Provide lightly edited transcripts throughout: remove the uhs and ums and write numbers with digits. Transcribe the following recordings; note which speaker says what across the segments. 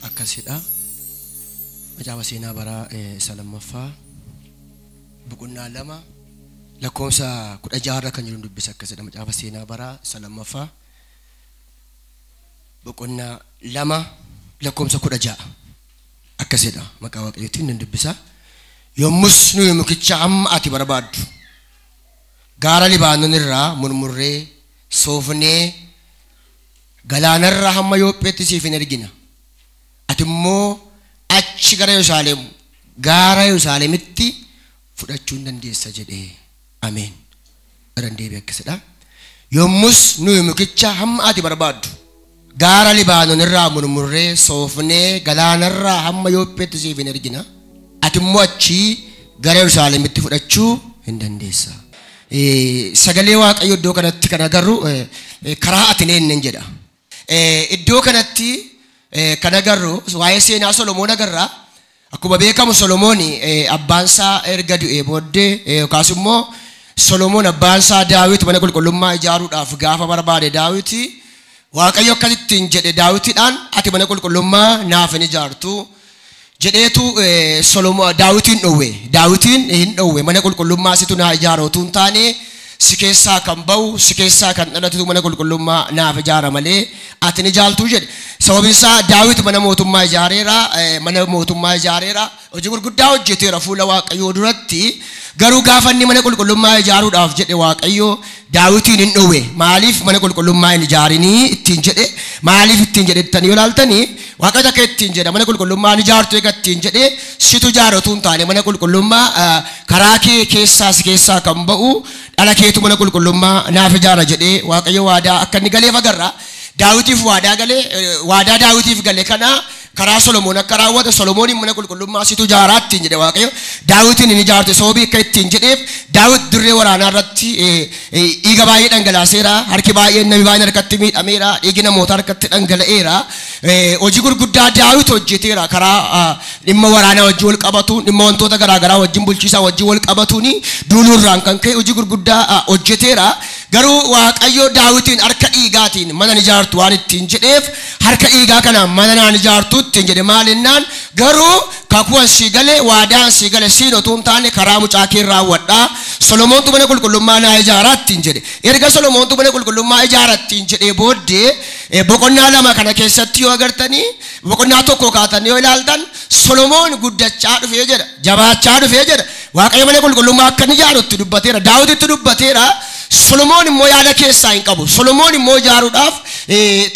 Speaker 1: Akkasidha. Macaafa seenaa baraa isa lammaffaa boqonnaa 2 lakkoofsa 16 irra kan jiru dubbisa. Akkasidha. Macaafa seenaa baraa isa lammaffaa boqonnaa 2 lakkoofsa 16 akkasidha. Maqaa Waaqayyootiin nan dubbisa. Yommus nuyi mukicha hamma ati barbaaddu gaara Libaanoon irraa murmurree soofnee galaanarraa hamma Yoopheetti siif hin ergina. Ati immoo achi gara Yerusaalem gaara Yerusaalemitti fudhachuu hin dandeessa jedhee. Ameen. Irraan deebi'e akkasidha. Yommus nuyi mukicha hamma ati barbaaddu gaara Libaanoon irraa murmurree soofnee galaanarraa hamma Yoopheetti siif hin ergina. Ati immoo achi gara Yerusaalemitti fudhachuu hin dandeessa. Sagalee Waaqayyoo iddoo kanatti kan agarru karaa ati hin jedha. Iddoo kanatti kan agarru waa'ee seenaa Solomoon agarra. Akkuma beekamu Solomoon abbaan isaa erga du'ee booddee yookaas immoo Solomoon abbaan isaa Daawit mana qulqullummaa ijaaruudhaaf gaafa barbaade Daawit Waaqayyo akkasittiin jedhe Daawitiidhaan ati mana qulqullummaa naaf hin ijaartu jedheetu Solomoon Daawitiin dhowwe. Daawitiin hin dhowwe mana qulqullummaa situ naa ijaaru utuu hin taane si keessaa kan ba'u si keessaa kan dhalatutu mana qulqullummaa naaf ijaara malee ati ni jaaltu jedhe. Sababiin isaa Daawit mana mootummaa ijaareera, mana mootummaa ijaareera, hojii gurguddaa hojjeteera fuula Waaqayyoo duratti. Garuu gaafa inni mana qulqullummaa ijaaruudhaaf jedhe Waaqayyo Daawitiin hin dhowwe. Maaliif mana qulqullummaa hin ijaarinii ittiin jedhe? Maaliif ittiin jedhe jettanii yoo ilaaltanii Waaqayyo akka ittiin jedha mana qulqullummaa hin ijaartu eega ittiin jedhe situ ijaaru utuu hin taane mana qulqullummaa karaa kee keessaa si keessaa kan ba'u dhala keetu mana qulqullummaa naaf ijaara jedhee Waaqayyo waadaa akka inni galeef agarra. Daawitiif waadaa galee waadaa Daawitiif gale kana karaa Solomoon akka raawwate Solomooniin mana qulqullummaa situ ijaaraa ittiin jedhe Waaqayyo. Daawitiin hin ijaarte sababii akka ittiin jedheef Daawit dirree waraanaa irratti dhiiga baay'ee dhangalaaseera. Harki baay'een namni baay'een harkatti miidhameera. Dhiigi namoota harkatti dhangala'eera. Hojii gurguddaa Daawit hojjeteera karaa dhimma waraanaa wajjin wal qabatuun dhimma wantoota garaagaraa wajjin bulchiisaa wajjin wal qabatuun duuluurraan kan ka'e hojii gurguddaa hojjeteera. Garuu Waaqayyo Daawitiin harka dhiigaatiin mana hin ijaartu waan ittiin jedheef harka dhiigaa kanaan mana naan ijaartu ittiin jedhe. Maalinnaan garuu kakuun sii galee waadaan sii gale siin utuu hin taane karaa mucaa kee raawwadhaa. Solomoontu mana qulqullummaa naa ijaaraa ittiin jedhe. Erga Solomoontu mana qulqullummaa ijaaraa ittiin jedhee booddee boqonnaa 2 kana keessatti yoo agartanii boqonnaa 1 kaatanii yoo ilaaltan Solomoon guddachaa dhufee jedha. Jabaachaa dhufee jedha. Waaqayyo mana qulqullummaa akka inni ijaarutti dubbateera. Daawititti dubbateera. Solomoon immoo yaada keessaa hin qabu. Solomoon immoo ijaaruudhaaf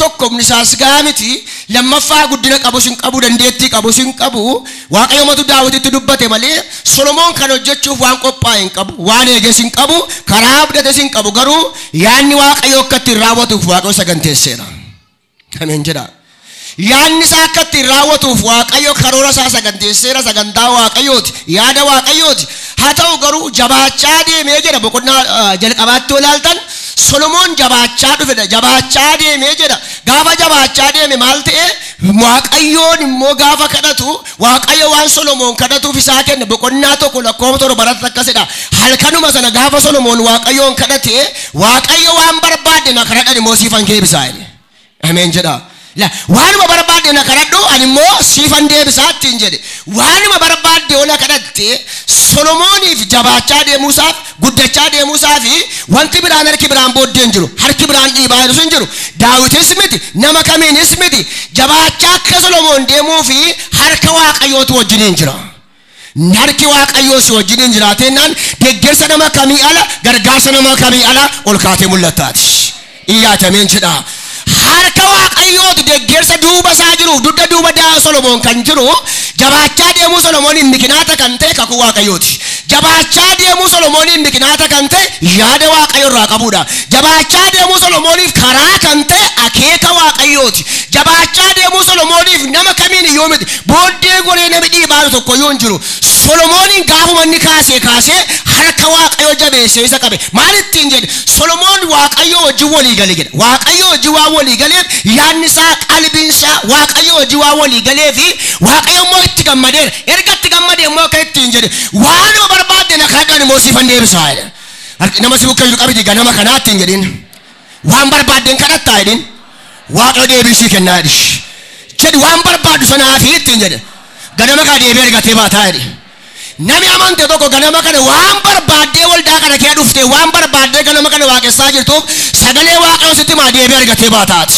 Speaker 1: tokko humni isaas gahaa miti. Lammaffaa guddina qabus hin qabu, dandeettii qabus hin qabu. Waaqayyo matu Daawititti dubbate malee Solomoon kan hojjechuuf waan qophaa'e hin qabu, waan eeges hin qabu, karaa abdates hin qabu. Garuu yaadni Waaqayyo akka ittiin raawwatuuf Waaqayyo saganteesseera. Ameen jedha. Yaadni isaa akka ittiin raawwatuuf Waaqayyo karoora isaa saganteesseera. Sagantaa Waaqayyooti, yaada Waaqayyooti. Haa ta'u garuu jabaachaa deemee jedha. Boqonnaa jalqabaatti yoo ilaaltan Solomoon jabaachaa dhufedha. Jabaachaa deemee jedha. Gaafa jabaachaa deeme maal ta'e? Waaqayyoon immoo gaafa kadhatu Waaqayyo waan Solomoon kadhatuuf isaa kenne. Boqonnaa 1 lakkoofsa 7 irratti akkasidha. Halkanuma sana gaafa Solomoon Waaqayyoon kadhate Waaqayyo waan barbaadde na kadhadhan immoo siifan deebisaa jedhe. Ameen jedha. Waanuma barbaadde na kadhadhu ani immoo siifan deebisaa ittiin jedhe. Waanuma barbaadde yoo na kadhatte Solomooniif jabaachaa deemuusaaf guddachaa deemuusaa fi wanti biraan harki biraan booddee hin jiru. Harki biraan dhiibaa jirus hin jiru. Daawitis miti, nama kamiinis miti. Jabaachaa akka Solomoon deemuu fi harka Waaqayyootu wajjiniin jira. Harki Waaqayyoo si wajjiniin jiraatennaan deeggarsa nama kamii ala gargaarsa nama kamii ala ol kaatee mul'attaati. Iyyaatameen jedha. Harka Waaqayyootu deeggarsa duuba isaa jiruuf dugda duuba Solomoon kan jiru jabaachaa deemuu Solomooniin mikinaata kan ta'e kakuu Waaqayyooti. Jabaachaa deemuu Solomooniin mikinaata kan ta'e yaada Waaqayyo irraa qabudha. Jabaachaa deemuu Solomooniif karaa kan ta'e akeeka Waaqayyooti. Jabaachaa deemuu Solomooniif nama kamiin iyyuu miti. Booddee goree namni dhiibaa tokko iyyuu hin jiru. Solomooniin gaafuma inni kaasee kaasee harka Waaqayyo jabeessee isa qabe. Maal ittiin jedhe? Solomoon Waaqayyo wajjin walii gale jedha. Waaqayyo wajjin waan walii galeef yaadni isaa qalbiin isaa Waaqayyo wajjin waan walii galee fi Waaqayyo immoo itti gammadeera. Erga itti gammadee immoo akka ittiin jedhe waanuma barbaadde na kadhadhu immoo siifan deebisaa jedhe. Nama si bukkee jiru qabiti ganama kanaa ittiin jedhin. Waan barbaaddeen kadhattaa jedhin. Waaqayyo deebii sii kennaa jedhi. Jedhi waan barbaadu sanaa fi ittiin jedhe. Ganama kana deebi'ee argatee baataa jedhe. Namni amante tokko ganama kana waan barbaaddee waldaa kana kee dhuftee waan barbaaddee ganama kana waaqessaa jirtuuf sagalee Waaqayyoo sitti himaa deebi'ee argatee baataati.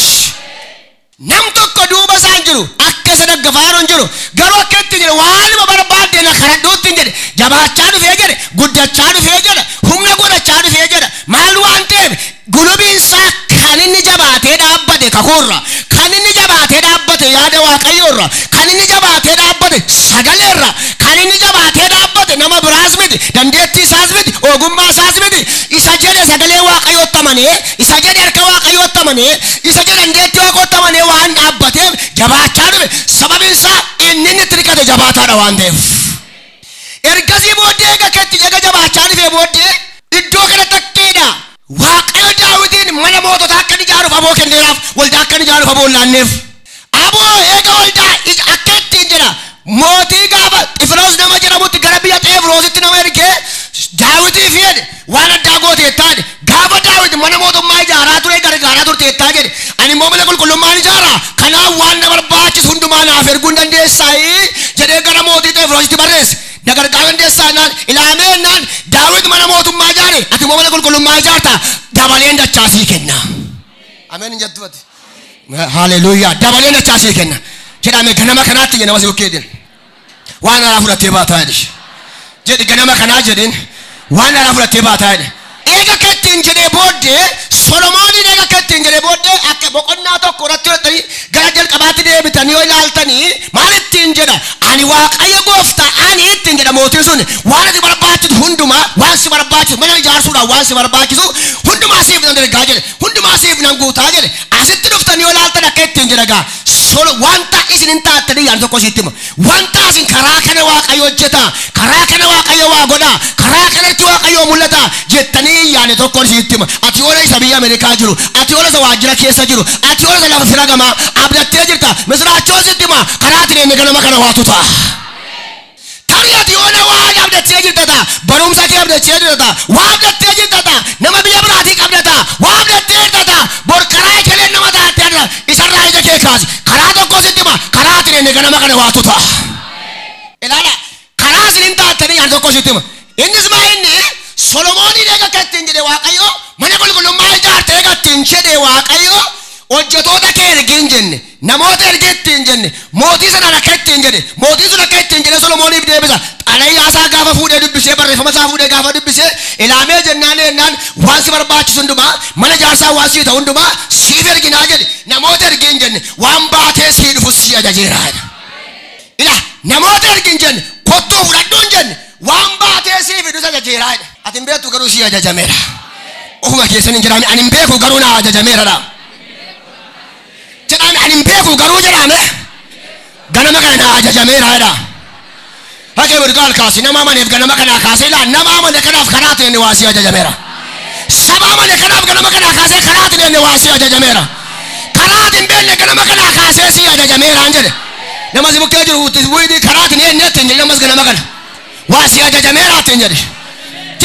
Speaker 1: Nam tokko duuba isaan jiru akka isa daggafaa yeroo hin jiru garuu akka itti jedhe waanuma barbaadde na kadhadhuutti hin jedhe jabaachaa dhufee jedhe guddachaa dhufee jedhe humna godhachaa dhufee jedhe maal waan ta'eef gulubiinsaa kan inni jabaatee dhaabbate kakuurra kan inni jabaatee dhaabbate yaada Waaqayyoorra kan inni jabaatee dhaabbate sagaleerra kan inni jabaatee dhaabbate nama biraas miti dandeettii isaas miti ogummaa isaas miti isa jedhe sagalee Waaqayyootti amanee isa jedhe harka Waaqayyootti amanee isa jedhe dandeettii Waaqayyootti amanee waan dhaabbateef jabaachaa dhufe sababiin isaa inni inni tirkate jabaataadha waan ta'eef. Ergasii booddee eega keetti eega jabaachaa dhufee booddee iddoo kana takkeedha. Waaqayyo Daawitiin mana moototaa akka inni ijaaruuf aboo kenneeraaf waldaa akka inni ijaaruuf aboo hin laanneef. Aboo eega waldaa akka ittiin jedha mootii gaafa Xifroos nama jedhamutti gara biyya Xefroositti nama ergee Daawitiif jedhe waan addaa gooteettaa jedhe gaafa Daawit mana mootummaa ijaaraa ture gargaaraa turteettaa jedhe ani immoo mana qulqullummaan ijaaraa kanaaf waan na barbaachisu hundumaa naaf erguu hin dandeessaayii jedhee gara mootii Xefroositti barreesse. Na gargaaruu dandeessaa naan ilaamee naan Daawit mana mootummaa ijaare ati immoo mana qulqullummaa ijaarta dabaleen dachaa sii kenna. Ameen hin jettu ati. Haleluuyaa dabaleen dachaa sii kenna jedhame ganama kanaatti jedhe nama si bukkeetiin waan alaa fudhattee baataa jedhe jedhi ganama kanaa jedhin waan alaa fudhattee baataa jedhe. Eega kettiin jedhee booddee Solomooniin eega kettiin jedhee booddee akka boqonnaa tokko irratti hodhanii gara jalqabaatti deebitanii yoo ilaaltanii maal ittiin jedha ani Waaqayyo gooftaa ani ittiin jedha mootiin sun waan ati barbaachisu hundumaa waan si barbaachisu mana ijaarsuudhaaf waan si barbaachisu hundumaa siif nan ergaa jedhe hundumaa siif nan guutaa jedhe asitti dhuftanii yoo ilaaltan akka ittiin jedha gaa wanta isin hin taattanii yaadni tokko sitti hima wanta isin karaa kana Waaqayyo hojjeta karaa kana Waaqayyo waa godha karaa kanatti Waaqayyo mul'ata jettanii yaadni tokko sitti hima ati oola isa biyya Ameerikaa jiru ati oola isa waajjira keessa jiru ati oola isa lafa fira gamaa abdattee jirta misiraachoo sitti hima karaa ati deemne ganama kana waatu ta'a. Tarii ati oola waan abdattee jirta ta'a barumsa kee abdattee jirta ta'a waa abdattee jirta ta'a nama biyya biraatii qabda ta'a waa abdattee jirta ta'a bor karaa ekeleen nama taattee jirta isarraa ija kee kaasi karaa tokko sitti hima karaa ati deemne ganama kana waatu ta'a. Ilaala karaa isin hin taattanii yaadni tokko sitti hima innis maa inni Solomooniin eega akka ittiin jedhe Waaqayyo mana qulqullummaa ijaarte eega ittiin jedhe Waaqayyo hojjetoota kee ergi hin jenne namoota ergi ittiin jenne mootii sanaan akka ittiin jedhe mootii sun akka ittiin jedhe Solomooniif deebisa xalayaa isaa gaafa fuudhee dubbisee barreeffama isaa fuudhee gaafa dubbisee ilaamee jennaan jennaan waan si barbaachisu hundumaa mana ijaarsaa waan sii ta'u hundumaa siif erginaa jedhe namoota ergi hin jenne waan baatee sii dhufu si ajajeera jedha. Ila namoota ergi hin jenne kottuu fudhadhu hin jenne waan baatee sii fidu ajajeera jedha. Ati hin beektu garuu si ajajameera. Ofuma keessan hin jedhame ani hin beeku garuu na ajajameera dha. Jedhame ani hin beeku garuu jedhame ganama kana na ajajameera jedha. Haqee burqaal kaasi nama amaneef ganama kana kaasee ilaa nama amane kanaaf karaa ta'e inni waa si ajajameera. Saba amane kanaaf ganama kana kaasee karaa ta'e inni waa si ajajameera. Karaa hin beekne ganama kana kaasee si ajajameera hin jedhe. Nama si bukkee jiru wiidii karaa ta'e inni ittiin jedhe namas ganama kana waa si ajajameera ittiin jedhe.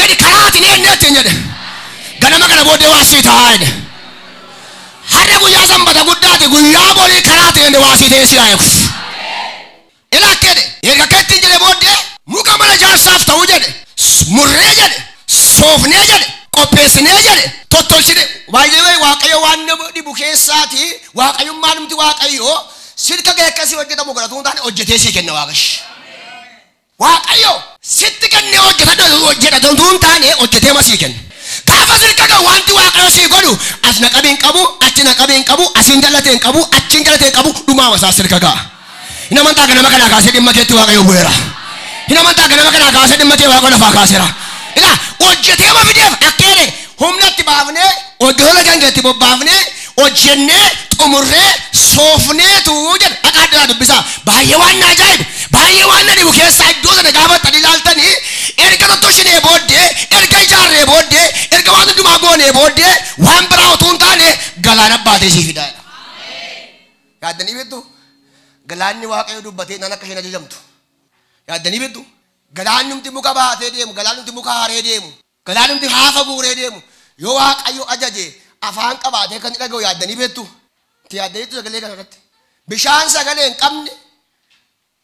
Speaker 1: Jedhi karaa ta'e inni ittiin jedhe. Ganama kana booddee waa si ta'a jedhe. Har'a guyyaa sanbata guddaati guyyaa borii karaa ta'e inni waa si ta'e si haa eegu. Ilaa jedhe eega akka ittiin jedhe booddee muka mana ijaarsaaf ta'u jedhe murree jedhe soofnee jedhe qopheessinee jedhe tottolchine baay'ee Waaqayyo waan nama dhibu keessaati Waaqayyummaan miti Waaqayyo sirka kee akkasii hojjetamu godhatu hin taane hojjetee sii kenna Waaqayyo. Waaqayyo sitti kennee hojjetatu hin taane hojjetee ma sii kenna. Gaafa sirka kee wanti Waaqayyo sii godhu as na qabee hin qabu achi na qabee hin qabu asiin jallatee hin qabu achiin jallatee hin qabu dhumaa masaa sirka ga'a. Hin amantaa ganama kanaa kaasee dhimma keetti Waaqayyo bu'eera. Hin amantaa ganama kanaa kaasee dhimma kee Waaqayyo lafaa kaaseera. Ilaa hojjetee ma fideef akka jedhe humna itti baafnee hojjetoota kan keetti bobbaafnee hojjennee xumurree soofneetu jedhe akka addaa dubbisaa baay'ee waan na ajaa'ibe baay'ee waan na dhibu keessaa iddoo sana gaafa ilaaltanii erga tottolchinee booddee erga ijaarree booddee erga waan hundumaa goonee booddee waan biraa utuu hin taane galaana baatee sii fidaa jedha. Yaaddanii beektu galaanni Waaqayyo dubbatee naan akka isheen ajajamtu. Yaaddanii beektu galaannumti muka baatee deemu galaannumti muka haaree deemu galaannumti haafa guuree deemu yoo Waaqayyo ajaje afaan qabaatee kan dhaga'u yaaddanii beektu. Itti yaaddaniitu sagalee kana irratti. Bishaan sagalee hin qabne,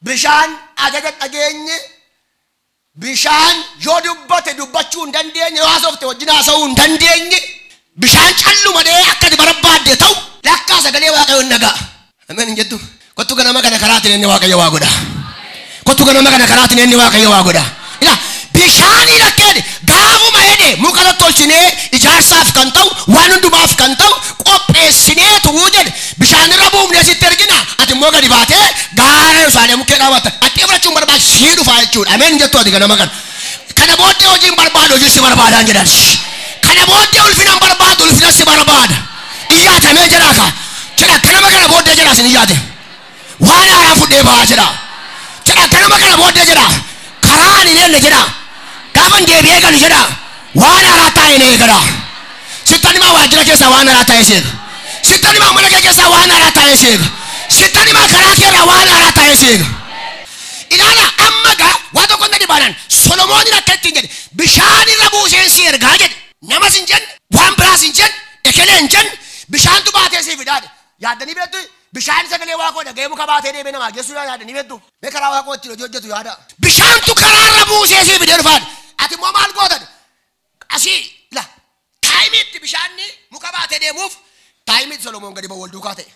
Speaker 1: bishaan ajaja dhageenye, bishaan yoo dubbate dubbachuu hin dandeenye, yoo haasofte wajjin haasa'uu hin dandeenye, bishaan callumadee akka ati barbaadde ta'u lakkaa sagalee Waaqayyoo hin dhaga'a. Ameen hin jettu. Kottu ganama kana karaatiin inni Waaqayyo waa godha. Kottu ganama kana karaatiin inni Waaqayyo waa godha. Ila bishaanii lakkeen gaafuma hedhe muka tolchinee ijaarsaaf kan ta'u waan hundumaaf kan ta'u qopheessineetu jedhe bishaan irra buufnee sitti ergina ati immoo gadi baatee gaara Yerusaalem mukkee dhaabatta ati fudhachuun barbaachisii dhufaa jechuudha. Ameen jettu ati ganama kana. Kana booddee hojiin barbaadu hojii si barbaadaan jedhan. Kana booddee ulfina barbaadu ulfina si barbaada. Iyyaatamee jedhaa ka. Jedha ganama kana booddee jedha isin iyyaate. Waan haaraa fudhee ba'aa jedha. Jedha ganama kana booddee jedha. Karaan hin eelle jedha. Gaafan deebi'ee galu jedha. Waan haaraa taa'e hin eegala. Sittan himaa waajjira keessaa waan haaraa taa'e seega. Sittan himaa mana kee keessaa waan haaraa taa'e seega. Sittan himaa karaa keerraa waan haaraa taa'e seega. Ilaala amma gaa waa tokko hin dhibaanan Solomoonin akka ittiin jedhe bishaan irra buuseen si ergaa jedhe. Namas hin jenne waan biraas hin jenne ekelee hin jenne bishaantu baatee si fidaa jedhe. Yaaddanii beektu bishaan sagalee Waaqoo dhaga'ee muka baatee deemee namaa geessuu yaaddanii beektu. Mee karaa Waaqoo ittiin hojii hojjetu yaada. Bishaantu karaarra buusee si fidee dhufaa. Ati immoo maal gootan? Asii la taayimiitti bishaanni muka baatee deemuuf taayimiitti Solomoon gadi ba'u wal duukaa ta'e.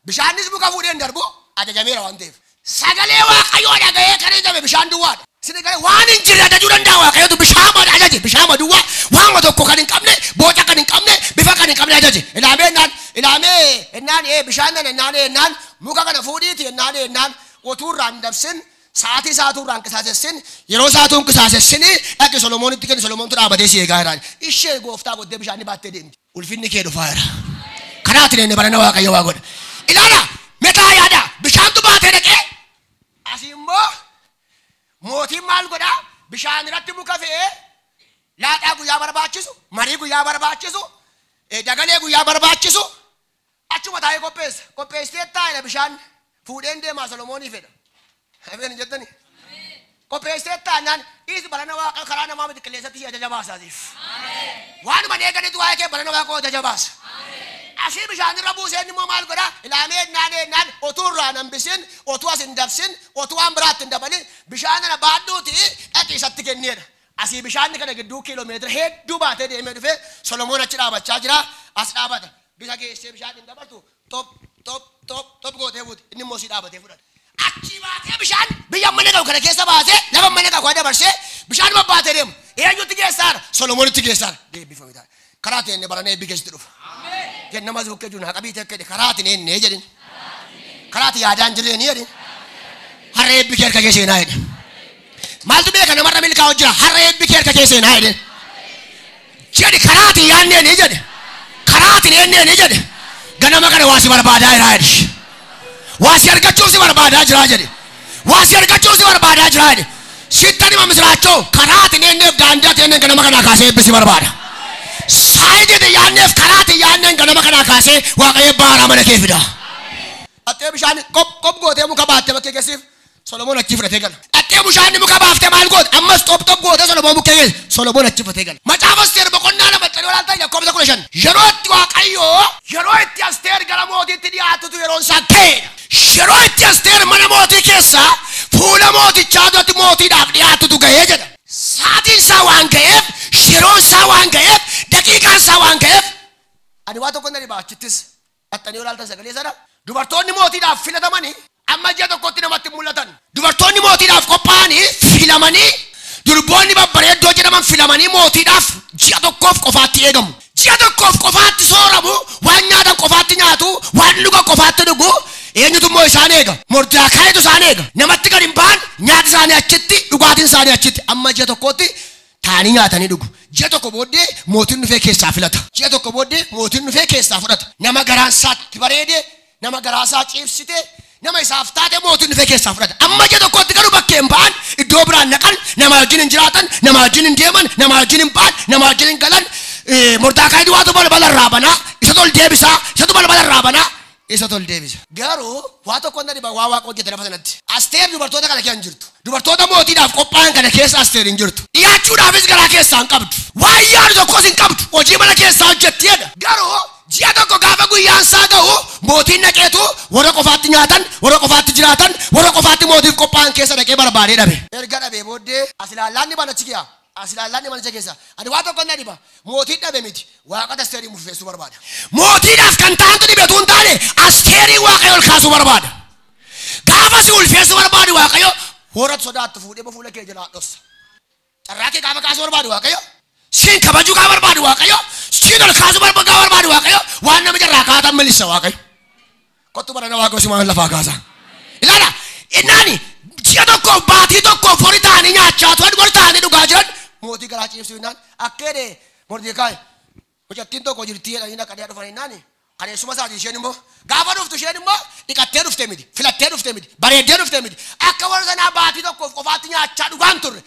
Speaker 1: Bishaannis muka fuudhee hin darbu ajajameera waan ta'eef. Sagalee Waaqayyoo dhaga'ee kan ijame bishaan duwwaadha. Isin egaa waan hin jirre ajajuu danda'a Waaqayyootu bishaan ajaje bishaan duwwaa waan tokko kan hin qabne boca kan hin qabne bifa kan hin qabne ajaje. Ilaamee ennaan ilaamee ennaan bishaan nana ennaan ennaan muka kana fuudhiiti ennaan ennaan otuu irraa hin dabsin sa'aatii sa'aatuu irraa hin qisaasessin yeroo sa'aatuu hin qisaasessin dhaqi Solomoonitti kenni Solomoontu dhaabatee si eegaa jira. Ishee gooftaa gottee bishaan baattee deemti. Ulfinni kee dhufaa jira. Karaatiin inni barana Waaqayyo waa godha. Ilaala metaa yaada bishaantu baatee dhaqee asii immoo mootiin maal godhaa bishaan irratti muka fe'ee laaxaa guyyaa barbaachisu marii guyyaa barbaachisu dagalee guyyaa barbaachisu achuma taa'ee qopheessa qopheessitee taa'edha bishaan fuudheen deemaa Solomoonii fedha. Ameen hin jettani? Qopheessitee taa'naan dhiisi barana Waaqa karaa namaa miti qilleensatti si ajaja baasaatiif. Waanuma eeganitu waa'ee kee barana Waaqoo ajaja baasa. Asii bishaan irra buuseen immoo maal godhaa? Ilaamee ennaan ennaan otuu irraa hin hambisin, otuu as hin dabsin, otuu waan biraatti hin dabalin bishaan kana baadhuuti dhaqi isatti kenneedha. Asii bishaan kana gidduu kiiloomeetira hedduu baatee deemee dhufee Solomoon achi dhaabachaa jira. As dhaabata. Bisa geessee bishaan hin dabartu top top top top gootee buuti. Inni immoo sii dhaabatee fudhata. Achi baatee bishaan biyya mana qabu kana keessa baasee lafa mana qabu kana dabarsee bishaan babbaatee deemu. Eenyutti geessaara? Solomoonitti geessaara. Deebbifame ta'a. Karaa ta'een barana eebbi keessatti dhufa. Jenna bukkee jiru haqa biitee akka karaatiin ennee jedhin. Karaatiin yaadaan jirreen jedhin. Har'a eebbi kee harka kee seenaa jedhe. Maaltu beeka namarra milkaa'u jira har'a eebbi kee harka kee seenaa jedhe. Jedhi karaatiin yaadneen jedhe. Karaatiin enneen jedhe. Ganama kana waa si barbaadaa jira jedhe. Waa si argachuuf si barbaadaa jira jedhe. Waa si argachuuf si barbaadaa jira jedhe. Sittan hima misiraachoo karaatiin enneef daandii enneen ganama kanaa kaasee eebbi si barbaada. Saayidii yaadneef karaatiin yaadneen ganama kanaa kaasee Waaqayyo baaraa mana kee fida. Dhattee bishaan qop qop gootee muka baattee bakkee geessiif Solomoon achi fudhatee gala. Dhattee bishaan muka baaftee maal goote ammas xop xop gootee Solomoon mukkee geesse Solomoon achi fudhatee gala. Macaafa Asteer boqonnaa 2 maxxanee olaantaa lakkoofsa 15. Yeroo itti Waaqayyoo yeroo itti Asteer gara mootiitti dhiyaatutu yeroon isaa ga'eedha. Yeroo itti Asteer mana mootii keessaa fuula mootichaa duratti mootiidhaaf dhiyaatutu ga'ee jedha. Sa'aatiin isaa waan ga'eef yeroon isaa waan ga'eef daqiiqaan isaa waan ga'eef ani waa tokko nan baachittis dhaxxanii olaaltan sagalee sana dubartoonni mootiidhaaf filatamanii amma ji'a tokkotti namatti mul'atan. Dubartoonni mootiidhaaf qophaa'anii filamanii durboonni babbareeddoo jedhaman filamanii mootiidhaaf ji'a tokkoof qofaatti eegamu. Ji'a tokkoof qofaatti sooramu waan nyaatan qofaatti nyaatu waan dhugan qofaatti dhugu eenyutu immoo isaan eega? Mordekaayitu isaan eega. Namatti gad hin ba'an nyaati isaanii achitti dhugaatiin isaanii achitti amma ji'a tokkootti taa'anii nyaatanii dhugu. Ji'a tokko booddee mootiin dhufee keessaa filata. Ji'a tokko booddee mootiin dhufee keessaa fudhata. Nama garaan isaatti bareede, nama garaa isaa ciibsite, nama isaaf taate mootiin dhufee keessaa fudhata. Amma ji'a tokkotti garuu bakkee hin ba'an, iddoo biraan naqan, nama wajjin hin jiraatan, nama wajjin hin deeman, nama wajjin hin ba'an, nama wajjin hin galan. Mordekaayitu waatu balbala irraa banaa, isa tol deebisaa, isatu balbala irraa banaa, isa tol deebisa. Garuu waa tokko hin dhiba waa Waaqa hojjete lafa sanatti. Asteer dubartoota kana keessa hin jirtu. Dubartoota mootiidhaaf qophaa'an kana keessa Asteer hin jirtu. Dhiyaachuudhaafis garaa keessaa hin qabdu. Waan yaadu tokkos hin qabdu. Hojii mana keessaa hojjetti jedha. Garuu Ji'a tokko gaafa guyyaan isaa ga'u mootiin dhaqeetu warra qofaatti nyaatan, warra qofaatti jiraatan, warra qofaatti mootiif qophaa'an keessa dhaqee barbaadee dhabe. Erga dhabee booddee as ilaallaan manicha kiyya. As ilaallaan manicha keessa. Ani waa tokko na dhiba. Mootiin dhabe miti. Waaqa Asteerii murteessuu barbaada. Mootiidhaaf kan taantu dhibetu hin taane Asteerii Waaqayyo ol kaasuu barbaada. Gaafa si ulfeessuu barbaadu Waaqayyo horat sodaattu fuudhee fuula kee jalaa dhossa. Carraa kee gaafa kaasuu barbaadu Waaqayyo. Siin kabajuu gaafa barbaadu Waaqayyo. Siin ol kaasuu barbaadu Waaqayyo. Waan nama jarraa kaatan milisa Waaqayyo. Kottu barana Waaqayyo si waan lafaa kaasa. Ilaala innaani ji'a tokko baatii tokko forii ta'anii nyaachaa turan warri ta'anii dhugaa jiran mootii garaa ciibsuu innaan akka jedhe Mordekaay mucattiin tokko jirtii jedhanii dhaqanii dhufan innaani kaneessuma isaatii isheen immoo gaafa dhuftu isheen immoo dhiqattee dhufte miti filattee dhufte miti bareeddee dhufte miti akka warra sanaa baatii tokkoof qofaatti nyaachaa dhugaan turre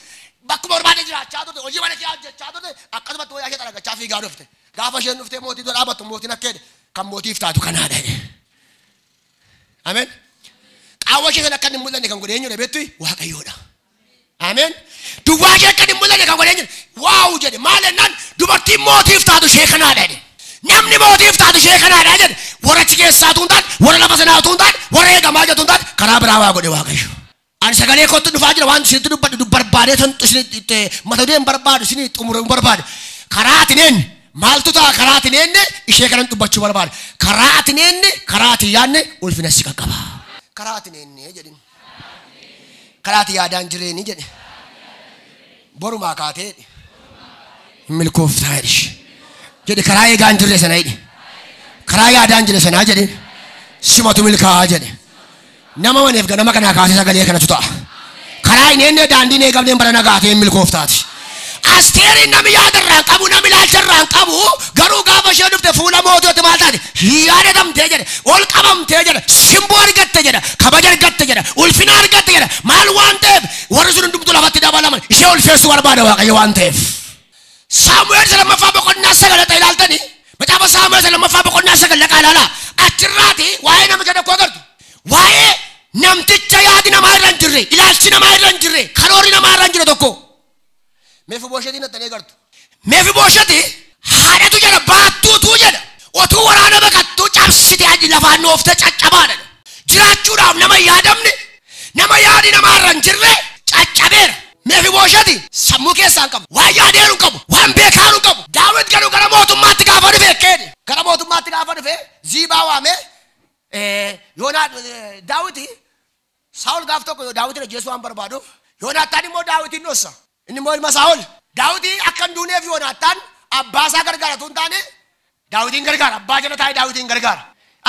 Speaker 1: bakkuma barbaade jiraachaa turte hojii mana kee hojjechaa turte akkasumatti wayyaa ishee xaragachaa fiigaa dhufte gaafa isheen dhuftee mootii dura dhaabattu mootiin akka jedhe kan mootiif taatu kanaadha jedhe. Ameen. Qaawwa ishee sana akka hin mul'anne kan godhe eenyudha beektu Waaqayyoodha. Ameen. Duwwaa ishee akka hin mul'anne kan godhe eenyudha waaw jedhe maal jennaan dubartiin mootiif taatu ishee kanaadha jedhe. Namni mootiif taatu ishee kanaadha jedhe warra achi keessaa tuun taate warra lafa sanaa tuun taate warra eegamaa jirtu taate karaa biraa waa godhe Waaqayyo. Ani sagalee kootti dhufaa jira waan isinitti dubbadhu barbaadee tan isinitti mata dureen barbaadu isinii xumuruu barbaadu. Karaa atin eenyu maaltu ta'a karaa atin eenyu ishee kanan dubbachuu barbaadu. Karaa atin eenyu karaa atin yaadne ulfina si qaqqaba. Karaa atin eenyu jedhin. Karaa ati yaadaan jireeni jedhe. Borumaa kaatee jedhe. Milkooftaa jedhe. Jedhe karaa eegaa hin jirre sana jedhe. Karaa yaadaan jirre sanaa jedhe. Simatu milkaa'aa jedhe. Nama maneef ganama kanaa kaasee sagalee kanatu ta'a. Karaa hin eenye daandiin eegamneen bara nagaatee milkooftaati. Asteeriin namni yaadarraa hin qabu namni ilaalcharraa hin qabu garuu gaafa ishee dhufte fuula mootiitti maal taate yaadatamtee jedhe ol qabamtee jedhe simboo argatte jedhe kabaja argatte jedhe ulfina argatte jedhe maal waan ta'eef warri sun hundumtuu lafatti dabalaman ishee ulfeessuu barbaada Waaqayyo waan ta'eef. Saamu'eel lammaffaa boqonnaa 9 ta'e ilaaltanii macaafa Saamu'eel lammaffaa boqonnaa 9 dhaqaa ilaalaa achirraati waa'ee namicha tokko agartu waa'ee namticha yaadi namaa irra hin jirre ilaalchi namaa irra hin jirre karoorri namaa irra hin jirre tokko. Mefibooshetiin attanii agartu. Mefibooshetii haadhatu jedha baattuutu jedha otuu waraana baqattuu cabsite aji lafaan ooftee caccabaadha. Jiraachuudhaaf nama yaadamne nama yaadi namaa irra hin jirre caccabeera. Mefibooshetii sammuu keessaa hin qabu waan yaadeeru hin qabu waan beekaaru hin qabu. Daawit garuu gara mootummaatti gaafa dhufe keeni gara mootummaatti gaafa dhufe Ziibaa waamee Yoonaa Daawiti Saa'ol gaaf tokko Daawitin ajjeesuu waan barbaaduuf Yoonaataan immoo Daawitin dhossa. Inni immoo ilma Saa'ol. Daawiti akka hin duuneef Yoonaataan abbaa isaa gargaara tun taane Daawitiin gargaara. Abbaa jala taa'ee Daawitiin gargaara.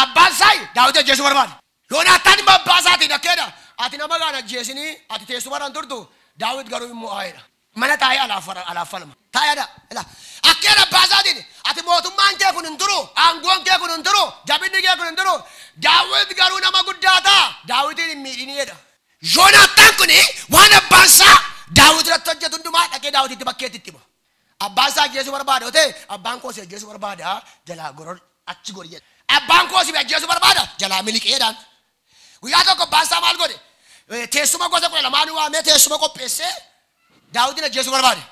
Speaker 1: Abbaan isaa Daawiti ajjeesuu barbaada. Yoonaataan immoo abbaa isaatiin akkeedha. Ati nama gaana ajjeesinii ati teessuma irra hin turtu Daawit garuu immoo aayedha. Mana taa'ee alaaf falma. Taa'eedha. Akkeedha abbaa isaatiin ati mootummaan kee kun hin turu aangoon kee kun hin turu jabinni kee kun hin turu Daawit garuu nama guddaa ta'a Daawitiin hin miidhiniidha. Yoonaataan kun waan abbaan isaa Daawit irratti hojjetu hundumaa dhaqee Daawititti bakkeetti itti hima. Abbaan isaa ajjeesuu barbaada yoo ta'e abbaan koo si ajjeesuu barbaada jalaa goror achi gori jedhe. Abbaan koo si ajjeesuu barbaada jalaa miliqeedhaan. Guyyaa tokko abbaan isaa maal godhe? Teessuma gosa 12 waamee teessuma qopheessee Daawitin ajjeesuu barbaade.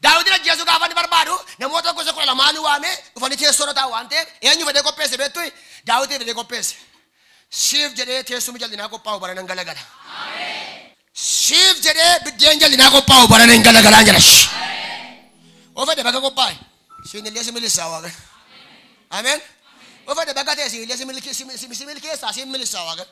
Speaker 1: Daawitin ajjeesuu gaafa inni barbaadu namoota gosa 12 waamee dhufanii teessoo irra taa'u waan ta'eef eenyu fedhee qopheesse beektu Daawitin fedhee qopheesse. Siif jedhee teessuma jallinaa qophaa'u bara nan galagala. Siif jedhee biddeen jallinaa qophaa'u bara nan galagalaan jedha. Oo fedhe bakka qophaa'e siin illee si milisaa Waaqayyo. Ameen. Oo fedhe bakka ta'e siin illee si milkeessaa siin milisaa Waaqayyo.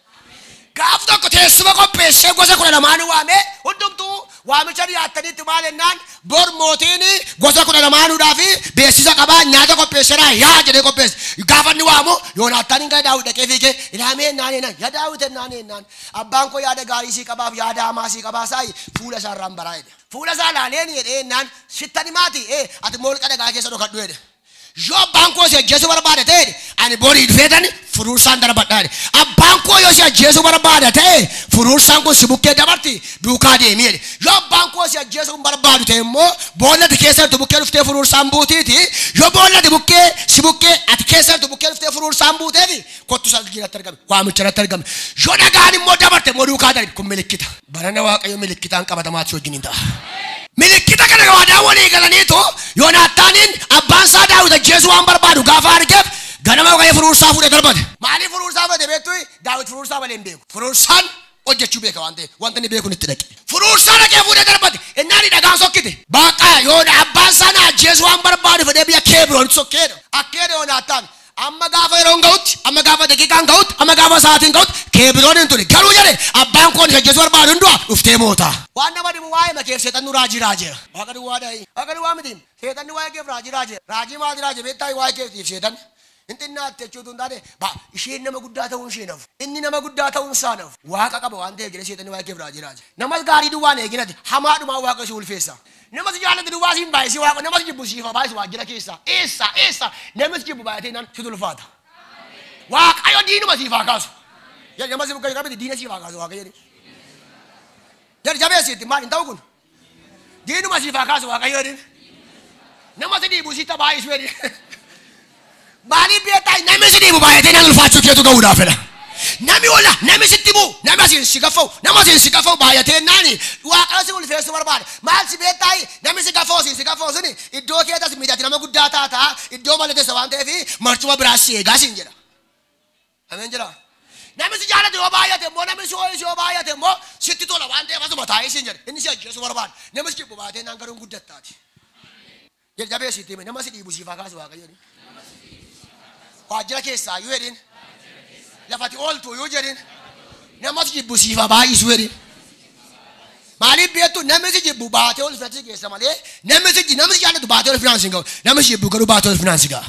Speaker 1: Gaaf tokko teessuma qopheessee gosa 12 waamee hundumtuu waamicha dhiyaattaniitti maal jennaan bor mootiin gosa 12 beeksisa qabaa nyaata qopheesseera yaa jedhee qopheesse. Gaafa inni waamu Yoonaataan gara Daawit dhaqee fiigee ilaamee naan ennaan yaa Daawit ennaan ennaan abbaan koo yaada gaarii sii qabaaf yaada hamaa sii qabaa saayi fuula isaa irraan baraa jedhe. Fuula isaa ilaaleen jedhee ennaan sittani maati ati molqa dhagaa keessa dhokadhu jedhe. Yoo abbaan koo si ajjeesuu barbaada ta'e ani borii dhufeetan furuursaan darbadha jedhe. Abbaan koo yoo si ajjeesuu barbaada ta'e furuursaan kun si bukkee dabarti duukaa deemi jedhe. Yoo abbaan koo si ajjeesuu hin barbaadu ta'e immoo boollati keessa jirtu bukkee dhuftee furuursaan buutiiti. Yoo boollati bukkee si bukkee ati keessa jirtu bukkee dhuftee furuursaan buuteefi kottu salgiirratti argame waamicha irratti argame. Yoo dhagaan immoo dabarte immoo duukaa darbi kun milikkita. Barana Waaqayyo milikkitaan qabatamaatti wajjin hin ta'a. Milikkita kana waadaa walii galaniitu Yoonaataaniin abbaan isaa Daawit ajjeesuu waan barbaadu gaafa argeef Ganama waaqayyo furuursaa fuudhee darbate. Maaliif furuursaa fudhate beektu? Daawit furuursaa malee hin beeku. Furuursaan hojjechuu beeka waan ta'eef wanta inni beeku itti dhaqe. Furuursaa dhaqee fuudhee darbate. Innaan dhagaan sokkite. Baqa yoona abbaan sana ajjeesuu waan barbaadu fedhee biyya Keebroon sokkeedha. Akkeedha Yoonaataan. Amma gaafa yeroon ga'utti, amma gaafa daqiiqaan ga'utti, amma gaafa sa'aatiin ga'utti Keebroon hin ture. Garuu jedhe abbaan koon isa ajjeesuu barbaadu hin du'a dhuftee moota. Waan nama dhibu waa'ee makeef seexannu raajii raajeera. Waaqa duwwaa dha'i. Waaqa duwwaa miti. Seexanni waa'ee keef raajii raajeera. Raajii maal raaje beektaa waa'ee keetiif seexanni. Intinnaatti jechuutu hin taane ba isheen nama guddaa ta'uun ishee nafu. Inni nama guddaa ta'uun isaa nafu. Waaqa qaba waan ta'eef jedhee seexanni waa'ee keef raajii raaje. Namas gaarii duwwaan eeginati hamaadhumaa waaqa si ulfeessa. Namas jaalatu duwwaa siin baay'isii waaqa namas jibbu siifa baay'isu waajjira keessa. Eessa eessa namas jibbu baay'atee naan si tulfaata. Waaqayyo diinuma siifaa kaasu. Namas jibbu qabdi diina siifaa kaasu waaqayyo. Jedhi jabeessiitti maal hin ta'u kun? Diinuma siifaa kaasu waaqayyo jedhi. Namas dhiibu sitta baay'isu jedhi. Maaliif beektaa namni si dhiibu baay'atee naan ulfaachuu keetu ga'uudhaaf fedha. Nami ola nami sitti bu'u nami asiin si gaffa'u nama asiin si gaffa'u baay'atee naani waaqayyo si ulfeessuu barbaada. Maal si beektaa namni si gaffa'u siin si gaffa'u suni iddoo keetas miidhati nama guddaa taataa iddoo malee teessa waan ta'eef marcuma biraas si eegaa siin jedha. Ameen jedha. Namni si jaalatu yoo baay'ate immoo namni si ho'isu yoo baay'ate immoo sitti tola waan ta'eef asuma taa'ee siin jedha. Inni si ajjeesuu barbaada. Namni si jibbu baay'atee naan garuu guddattaati. Jabeessiitti hime nama si dhiibu siifaa kaasu waaqayyo. Waajjira keessaa yoo jedhin lafati ooltu yoo jedhin nama si jibbu siifa baay'isu jedhin. Maaliif beektu namni si jibbu baatee ol finaansii keessa malee namni si jaallatu baatee ol finaansii hin ga'u. Namni si jibbu garuu baatee ol finaansii ga'a.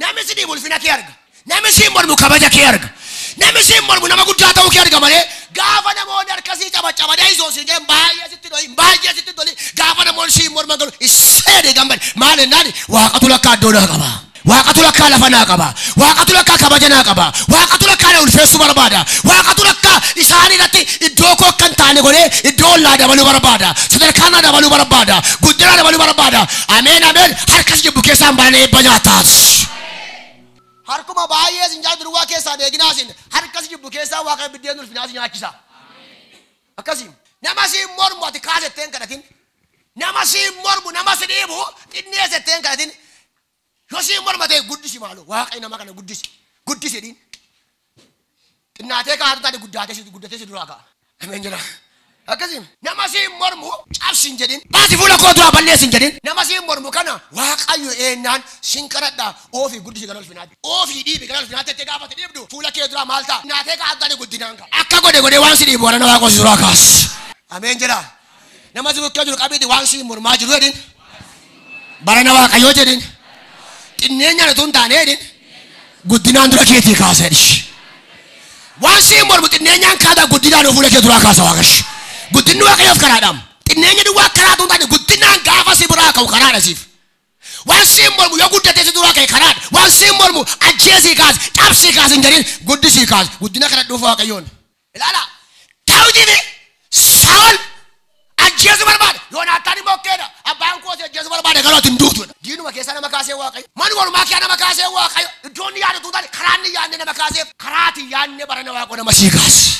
Speaker 1: Namni si dhiibu ulfina kee arga. Namni si mormu kabaja kee arga. Namni si mormu nama guddaa ta'uu kee arga malee gaafa namoonni harkasii cabacabadee isoo siin jedhan baay'ee sitti doli baay'ee sitti doli gaafa namoonni si morman garuu isseedhe gammade maal jennaan waaqatu lakkaa iddoo naa qaba. Waaqatu lakkaa lafa naa qaba. Waaqatu lakkaa kabaja naa qaba. Waaqatu lakkaa na ulfeessuu barbaada. Waaqatu lakkaa isaan irratti iddoo koo akka hin taane godhee iddoo ollaa dabaluu barbaada. Sadarkaa naa dabaluu barbaada. Guddina dabaluu barbaada. Ameen ameen harkas jibbu keessaan baanee eebba nyaataas. Harkuma baay'ee sin jaalatu duwwaa keessaa deeginaa sin harkas jibbu keessaa waaqa biddeen ulfinaa si nyaachisa. Akkasii nama si mormu ati kaasettee hin kadhatin. Nama si mormu nama si dhiibu xinneessettee hin kadhatin. Yoo si morma ta'e guddisi maaloo waaqayyo nama kana guddisi guddisi jedhiin. Xinnaatee kaa'atu taate guddatee si duraa ka'a. Ameen jedha. Akkasii nama si mormu cabsi hin jedhin. Baasi fuula koo duraa balleessi hin jedhin. Nama si mormu kana waaqayyo eenyaan sin kadhadhaa oofii guddisi gara ulfinaatti. Oofii dhiibi gara ulfinaatti jettee gaafate dhiibdu fuula kee duraa maal ta'a? Xinnaatee kaa'atu taate guddinaan ka'a. Akka godhe godhee waan si dhiibu warra waaqa si duraa kaas. Ameen jedha. Nama si bukkee jiru qabiiti waan si mormaa jiru jedhin. Barana waaqayyoo jedhin. Xinneenyaan utuu hin taane jedhin guddinaan dura keetii kaasa jedhi. Waan si mormu xinneenyaan kaata guddinaan fuula kee duraa kaasa waaqash. Guddinni waaqayyoof karaadhaam. Xinneenya duwwaa karaa utuu hin taane guddinaan gaafa si biraa ka'u karaadha siif. Waan si mormu yoo guddatee si duraa ka'e karaadha. Waan si mormu ajjeesii kaasi cabsii kaasi hin jedhin guddisii kaasi. Guddina kana dhufu waaqayyoon. Ilaala Daawitii fi Saa'ol ajjeesuu barbaada. Yoonaataan immoo okkeedha. Abbaan koo si ajjeesuu barbaada garuu ati hin duutudha. Diinuma keessaa nama kaasee waaqayyo. Manuma oolmaa kee nama kaasee waaqayyo. Iddoon ni yaadatu taate karaa inni yaadne nama kaaseef karaati yaadne barana waaqoo nama sii kaase.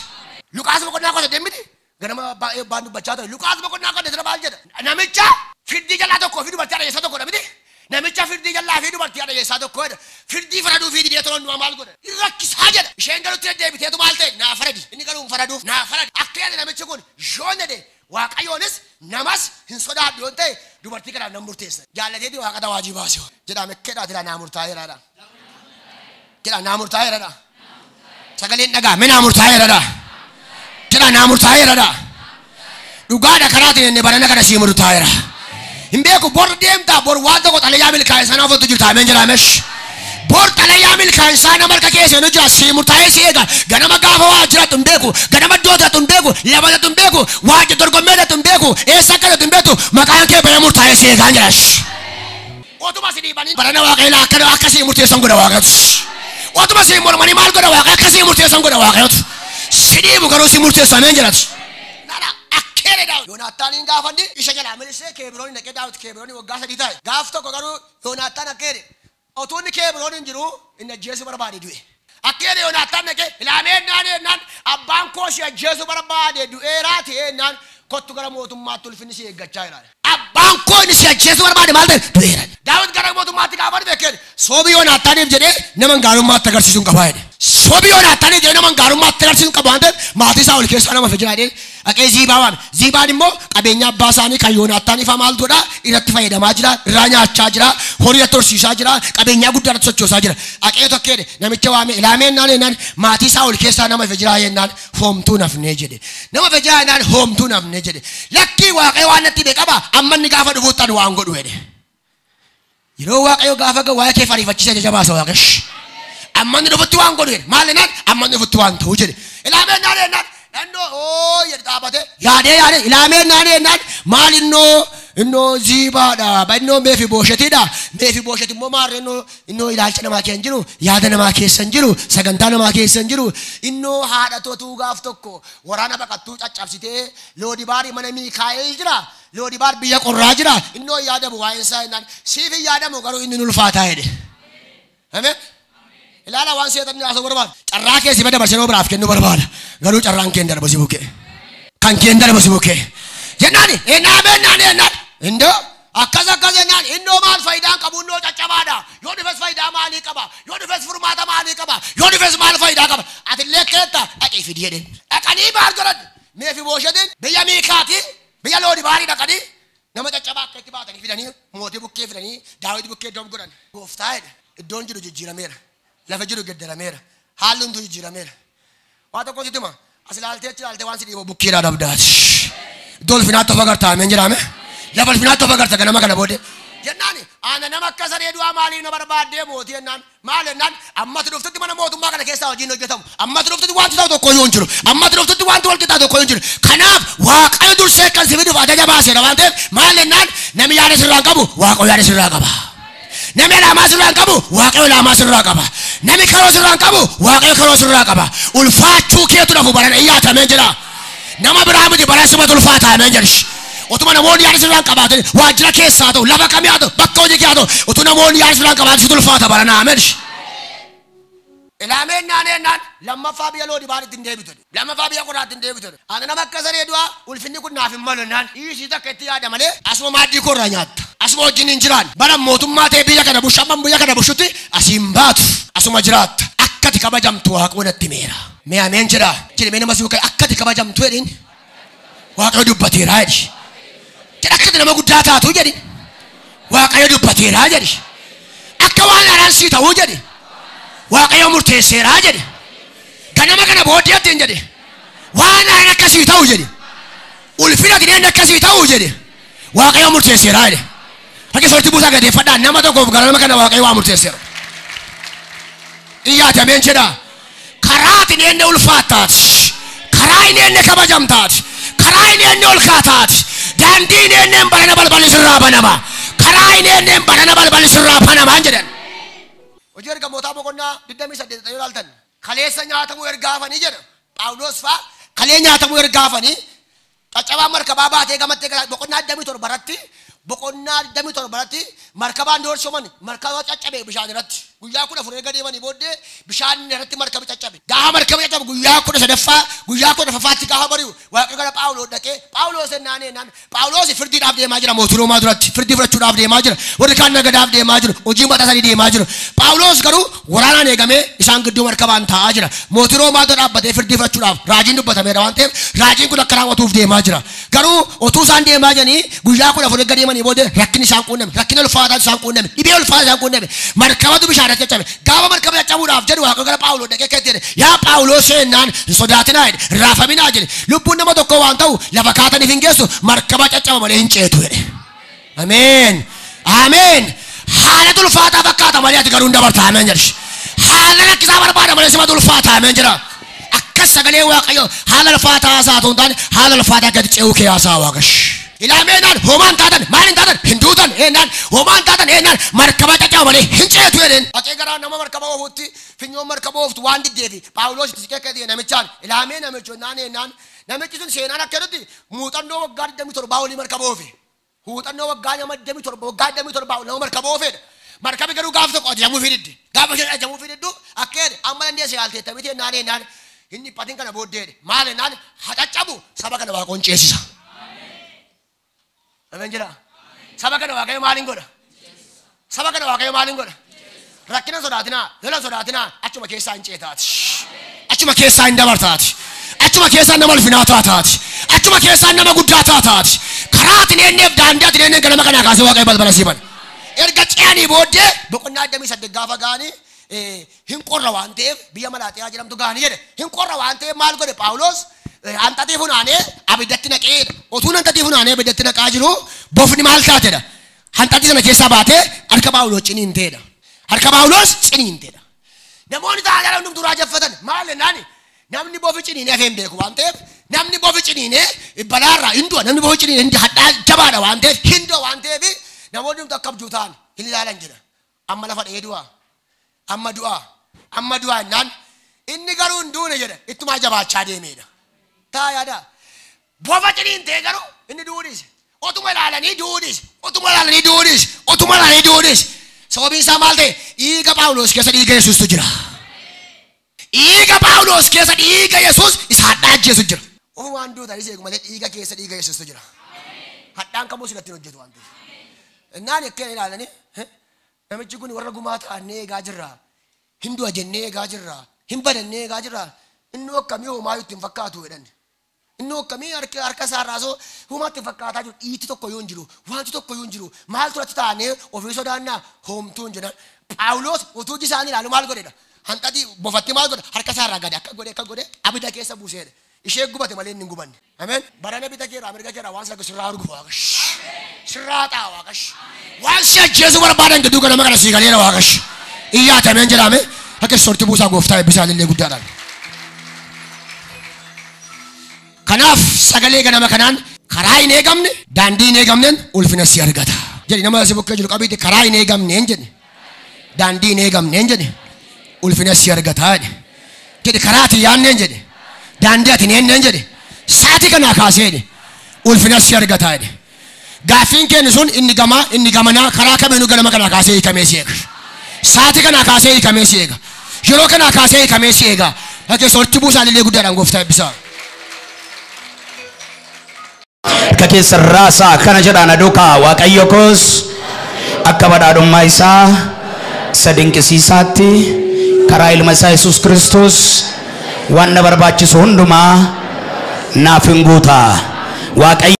Speaker 1: Luqaas boqonnaa 18 miti. Ganama baay'ee dubbachaa ture. Luqaas boqonnaa 18 maal jedha? Namicha firdii jalaa tokkoo fi dubartii haadha tokkodha miti. Namicha firdii jalaa fi dubartii haadha hiyyeessaa tokko jedha. Firdii faraduu fi didee tolan du'a maal godha? Rakkisaa jedha. Isheen garuu itti deddeebiteetu maal ta'e? Naa faradi. Inni garuu hin faraduuf naa faradi. Akka yaade namichi kun yoon jedhe waaqayyoonis namas hin sodaadhu yoon ta'e dubartii kanaaf nan murteessa. Jaallateeti waaqa tawaajii baase. Jedhame kedhaa naa murtaa'eeraadha. Jedha naa murtaa'eeraadha. Sagaleen dhagaa mee naa murtaa'eeraadha. Jedha naa murtaa'eeraadha. Dhugaadha karaatiin inni barana kana sii murtaa'eera. Hin beeku bor deemtaa bor waan tokko xalayaa milkaa'e sanaaf otu jirta ameen jedha amesh. Bor xalayaa milkaa'e sana marka keessa nu jira sii murtaa'ee si eega ganama gaafa waa jiraatu hin beeku ganama iddoo jiraatu hin beeku lafa jiraatu hin beeku waa dorgommee jiraatu hin beeku eessa akka jiraatu hin beektu maqaan kee bara murtaa'ee si eegaa jira. Otuma si dhiibanii barana waaqayyo akkana akkasii murteessan godha waaqayyo. Otuma si mormanii maal godha waaqayyo akkasii murteessan godha waaqayyo. Si dhiibu garuu si murteessu ameen jedhatu. Yoonaataan gaafanni isa jalaa milisee Keebroon dhaqee Daawit Keebroon waggaa 3 ta'e. Gaaf tokko garuu Yoonaataan akkeedhe utuu inni Keebroon hin jiru inni ajjeesuu barbaade du'e. Akkeedhe Yoonaataan dhaqee ilaamee naan abbaan koo si ajjeesuu barbaade du'eeraa ta'ee naan kottu gara mootummaatti ulfinni si eeggachaa jira. Abbaan Abbaan koo inni si ajjeesuu barbaade maal ta'e du'eera. Daawit gara mootummaatti gaafa dhufe kenni soobii Yoonaataaniif jedhee nama gaarummaatti agarsiisuu hin qabaa jedhe. Soobii Yoonaataaniif jedhee nama gaarummaatti agarsiisuu hin qabu waan ta'eef maatii isaa ol keessaa nama fijira jedhee dhaqee Ziibaa waame. Ziibaan immoo qabeenya abbaa isaanii kan Yoonaataaniif maal godhaa irratti fayyadamaa jira, irraa nyaachaa jira, horii irratti horsiisaa jira, qabeenyaa guddaa irratti sochoosaa jira. Dhaqee tokkee namicha waame ilaameen naan jennaan maatii isaa ol keessaa nama fijira jennaan hoomtuu nafnee jedhe. Nama fijira jennaan hoomtuu nafnee jedhe. Lakkii Waaqayyo waan natti hime qaba amma inni gaafa dhufuutti ani waan godhu jedhe. Yeroo Waaqayyo gaafa gahu waa'ee kee fariifachiisee ajaja baasa Waaqayyo. Amma inni dhufutti waan godhu jedhe. Maal jennaan amma inni dhufutti waan ta'u jedhe. Ilaameen naan jennaan innoo oo jedhe dhaabate yaadee yaadee ilaameen naan jennaan maal innoo Ziibaadha innoo Mefiibooshetidha. Mefiibooshet immoo maarree innoo ilaalcha namaa keessa hin jiru, yaada namaa keessa hin jiru, sagantaa namaa keessa hin jiru. Innoo haadha tootuu gaaf tokko waraana baqattuu caccabsitee Loodibaarii mana Miikaa'el jira. Loodibaar biyya qorraa jira. Innoo yaadamu waa'een isaa jennaan siif hin yaadamu garuu inni ulfaataa jedhe. Ameen. Ilaala waan seexanni haasa'u barbaada. Carraa kee si dabarsee nama biraaf kennuu barbaada. Garuu carraan kee hin darbu si bukkee. Kan kee hin darbu si bukkee. Jennaan ennaan ennaan ennaan indoo akkas akkas jennaan innoo maal faayidaan qabu innoo caccabaadha. Yoo dhufes faayidaa maalii qaba? Yoo dhufes furmaata maalii qaba? Yoo dhufes maal faayidaa qaba? Atillee keetta dhaqii fidi jedheen. Dhaqanii maal godhan? Mefiibooshetiin biyya Miikaati biyya Loodibaarii dhaqanii nama caccabaa akka itti baatanii fidanii mootii bukkee fidanii Daawit bukkee iddoo godhan. Gooftaa jedhe iddoon jiru jijjiirameera. Lafa jiru geddarameera. Haalli hunduu jijjiirameera. Waa tokko sitti hima. As ilaaltee achi ilaaltee waan si dhiibu bukkeedhaa dhabdaati. Iddoo ulfinaatti of agarta ameen jedhame. Lafa ulfinaatti of agarta ganama kana booddee. Jennaan ana nama akka saree du'aa maaliif na barbaaddee mootii jennaan maal jennaan ammatti dhuftutti mana mootummaa kana keessaa hojiin hojjetamu. Ammatti dhuftutti wanti ta'u tokko iyyuu hin jiru. Ammatti dhuftutti wanti wal qixxaa tokko iyyuu hin jiru. Kanaaf Waaqayyo dursee kan si fiduuf ajaja baaseera waan ta'eef maal jennaan namni yaada sirraa hin qabu Waaqayyo yaada sirraa qaba. Namni ilaamaa sirraa hin qabu Waaqayyo ilaamaa sirraa qaba. Namni karoo sirraa hin qabu Waaqayyo karoo sirraa qaba. Ulfaachuu keetu dhafu barana iyyaatameen jira. Nama biraa miti bara simatu ulfaataa ameen jedhi. Otuma namoonni yaada sirraa hin qabaatin waajjira keessaa ta'u lafa kamii haa ta'u bakka hojii kee haa ta'u utuu namoonni yaada sirraa hin qabaatin situ ulfaata barana ameen. Ilaameen naan ennaan lammaffaa biyya Loodibaaritti hin deebitu. Lammaffaa biyya qoraatti hin deebitu. Ani nama akka saree du'aa ulfinni kun naaf hin malu naan dhiisii takka itti yaada malee asuma maaddii koo irraa nyaatta. Asuma wajjin hin jiraan. Bara mootummaa ta'e biyya kana bushu amma biyya kana bushutti asiin baatu asuma jiraatta. Akka ati kabajamtu Waaqayyo natti himeera. Mee ameen jedhaa. Jedhe mee nama si bukkee akka ati kabajamtu jedhin. Waaqayyo dubbateera jedhi. Jedhe akka ati nama guddaa taatu jedhi. Waaqayyo dubbateera jedhi. Akka waan haaraan sii ta'uu jedhi. Waaqayyo murteesseera jedhi. Ganama kana booddeetti hin jedhi. Waan haaraan akkasii ta'u jedhi. Ulfina dineen akkasii ta'u jedhi. Waaqayyo murteesseera jedhi. Fakki soortii buusaa gadeeffadhaa nama tokkoof ganama kana Waaqayyo waa murteesseera. Iyyaatameen jedhaa. Karaa ati inni ulfaattaati. Karaa inni inni kabajamtaati. Karaa inni inni ol kaataati. Daandii inni inni barana balballi sirraa banama. Karaa inni inni barana balballi sirraa banama jedhan. Hojii ergamootaa boqonnaa 28 yoo ilaaltan kaleessa nyaatamuu erga hafanii jedha. Phaawulos fa'aa kalee nyaatamuu erga hafanii caccabaa markabaa baatee gamattee boqonnaa 27 irratti boqonnaa 27 irratti markabaan doorsoman markaba caccabe bishaan irratti guyyaa 14 erga deemanii booddee bishaan irratti markabi caccabe. Gaafa markabi caccabe guyyaa 13ffaa guyyaa 14ffaatti gaafa bari'u Waaqayyo gara Phaawulos dhaqee Phaawulos ennaan ennaan Phaawulos firdiidhaaf deemaa jira mootii Roomaa duratti firdii fudhachuudhaaf deemaa jira warri kaan nagadaaf deemaa jiru hojii mataa isaanii deemaa jiru. Phaawulos garuu waraanaan eegamee isaan gidduu markabaan taa'aa jira. Mootii Roomaa dura dhaabbatee firdii fudhachuudhaaf raajiin dubbatameera waan ta'eef raajiin kun akka raawwatuuf deemaa jira. Garuu otuu isaan deemaa jiranii guyyaa 14 erga deemanii booddee rakkinni isaan quunname, rakkina ulfaataa isaan quunname, dhibee ulfaataa isaan quunname, markabatu bishaan irratti caccabe. Gaafa markaba caccabuudhaaf jedhu Waaqayyo gara Phaawulos dhaqee akka jedhe yaa Phaawulos ennaan hin sodaatinaa jedhe, hin raafaminaa jedhe. Lubbuun nama tokkoo waan ta'u lafa kaataniif hin geessu markaba caccaba malee hin ceetu jedhe. Ameen. Ameen. Haala ulfaataa fakkaata malee ati garuu hin dabarta ameen jedhe. Haala rakkisaa barbaada malee simatu ulfaataa ameen jedha. Akkas sagalee Waaqayyo haala ulfaataa haasaa otoo hin taane haala ulfaataa gadi ce'uu kee haasaa Waaqayyo. Ilaameenaan homaan taatan maal hin taatan hin duutan ennaan homaan taatan ennaan markaba caccaba malee hin ceetu jedheen. Dhaqee gara nama markaba oofutti finyoon markaba ooftu waan diddeefi Phaawulos itti siqee akka jedhe namichaan ilaamee namicho ennaan ennaan namichi sun seenaan akka jedhutti muuxannoo waggaa 27 olii markaba oofe. Muuxannoo waggaa nama 27 waggaa 27 nama markaba oofedha. Markabi garuu gaafa tokko ajajamuu fi didde. Gaafa isheen ajajamuu fi diddu akka jedhe amma dandeesse yaalteetta miti ennaan ennaan hin dhiphatin kana booddee jedhe. Maal ennaan haa caccabu saba kana Waaqoon ceesisa. Ameen jedha. Saba kana Waaqayyo maaliin godha? Saba kana Waaqayyo maaliin godha? Rakkina sodaatinaa, lola sodaatinaa, achuma keessaa hin ceetaati. Achuma keessaa hin dabartaati. Achuma keessaa nama ulfinaa taataati. Achuma keessaa nama guddaa taataati. Karaa ati eenyeef daandii ati eenyeen ganama kanaa kaasee Waaqayyo balbala sii bana. Erga ce'anii booddee boqonnaa 28 gaafa ga'anii hin qorra waan ta'eef biyya Malaaxiyaa jedhamtu ga'anii jedhe. Hin qorra waan ta'eef maal godhe Phaawulos? Hanxaxii funaanee abiddatti naqee otuu hanxaxii funaanee abiddatti naqaa jiru bofni maal taatedha? Hanxaxii sana keessaa baatee harka Phaawulos ciniin ta'edha. Harka Phaawulos ciniin ta'edha. Namoonni taa'anii hundumtuu raajeffatan maal jennaani? Namni bofi ciniinee hafee hin beeku waan ta'eef namni bofi ciniinee balaarraa hin du'a. Namni bofi ciniinee hadhaa jabaadha waan ta'eef hin du'a waan ta'eef namoonni hundumtuu akka abjuu ta'an hin ilaalan jedha. Amma lafa dha'ee du'a. Amma du'a. Amma du'a jennaan inni garuu hin duune jedha. Ittumaa jabaachaa deemeedha. Taa yaada. Bofa ciniin ta'e garuu inni du'uudhis. Otuma ilaalanii du'uudhis. Otuma ilaalanii du'uudhis. Otuma ilaalanii du'uudhis. Sababiin isaa maal ta'e? Dhiiga Phaawulos keessa dhiiga Yesuustu jira. Dhiiga Phaawulos keessa dhiiga Yesuus isa hadhaa ajjeesu jira. Ofumaan duutanis eegu malee dhiiga keessa dhiiga Yesuustu jira. Hadhaan kamuu sinatti hin hojjetu waan ta'eef. Innaan akkana ilaalanii namichi kun warra gumaa ta'annee eegaa jirra. Hin du'a jennee eegaa jirra. Hin badannee eegaa jirra. Inni akkamii homaa itti hin fakkaatu jedhan. Inni akkamii harka isaa irraa soo homaa itti fakkaataa jiru dhiitti tokko yoo hin jiru wanti tokko yoo hin jiru maal turatti taanee ofii sodaannaa hoomtuu hin jedhan. Phaawulos utuu iji isaanii ilaalu maal godhedha? Hanxaxii bofatti maal godha? Harka isaa irraa gadi akka godhe abidda keessa buuseedha. Ishee gubate malee inni hin gubanne. Ameen. Barana bita keerraa mirga keerraa waan sirraa sirraa arguu waaqash. Sirraa xaa waaqash. Waan si ajjeesuu barbaadan gidduu ganama kana sii galeera waaqash. Iyyaata ameen jedhame. Akka sorti buusaa gooftaa eebbisaa illee guddaadhaan. Kanaaf sagalee ganama kanaan karaa hin eegamne daandii hin eegamneen ulfina si argata. Jedhi nama si bukkee jiru qabiiti karaa hin eegamneen jedhi. Daandii hin eegamneen jedhi. Ulfina si argata jedhi. Jedhi karaa ati yaanneen jedhi. Daandii ati hin jedhi. Sa'aatii kanaa kaasee jedhi. Ulfina si argata jedhi. Gaaffiin keenya sun inni gamaa inni gamanaa karaa kamiinuu ganama kanaa kaasee hiikamee si eega. Sa'aatii kanaa kaasee hiikamee si eega. Yeroo kanaa kaasee hiikamee si eega. Akka sorti buusaa illee guddaadhaan gooftaa eebbisaa.
Speaker 2: Harka keessa raasaa akkana jedhaan aduukaa Waaqayyo koos akka badhaadhummaa isaa isa dinqisiisaatti karaa ilma isaa Yesuus Kiristoos waan na barbaachisu hundumaa naaf hin guuta. Waaqayyo